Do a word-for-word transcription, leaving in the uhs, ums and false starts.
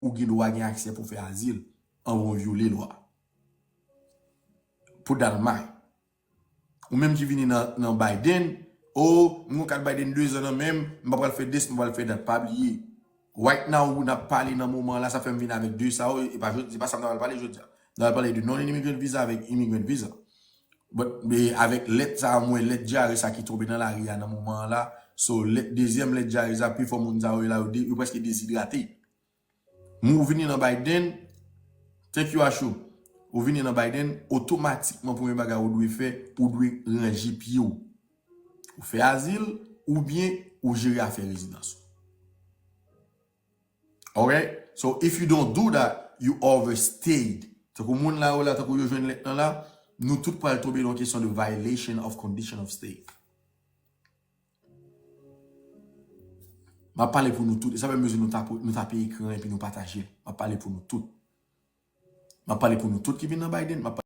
ou gen dwa gen aksè pou fè azil anvan w vyole lwa. Pou Dalmay. Ou menm ki vini nan, nan Biden, oh, m gon kat Biden de zan nan men m, m pa pral fè des, m pa pral fè dat, pa bliye. Right now, ou n ap pale nan moman la, sa fè m vin avèk de sa yo, e pa, se pa sa m ta pral pale jodi a. M ta pral pale de non-immigrant visa avèk immigrant visa. But, men avèk lèt sa, mwen lèt dyare sa ki tonbe nan lari a nan moman an la. So, lèt, dezyèm lèt dyare sa, pi fò moun sa yo la, yo, de, yo prèske dezidrate. Mwen ou vini nan Biden, thank you, Ashou. Ou vini nan Biden, otomatikman, premye bagay ou dwe fè, ou dwe ranje pye w. Ou fè azil, oubyen ou jere afè rezidans ou. Alright? So, if you don't do that, you overstayed. Tankou moun la yo la, tankou yo jwenn lèt lan la, nou tout pral tonbe nan kesyon de violation of condition of stay. M ap pale pou nou tout. E sa fè m bezwen nou tape, nou tape ekran epi nou pataje l. M ap pale pou nou tout. M ap pale pou nou tout ki vin nan Biden. M ap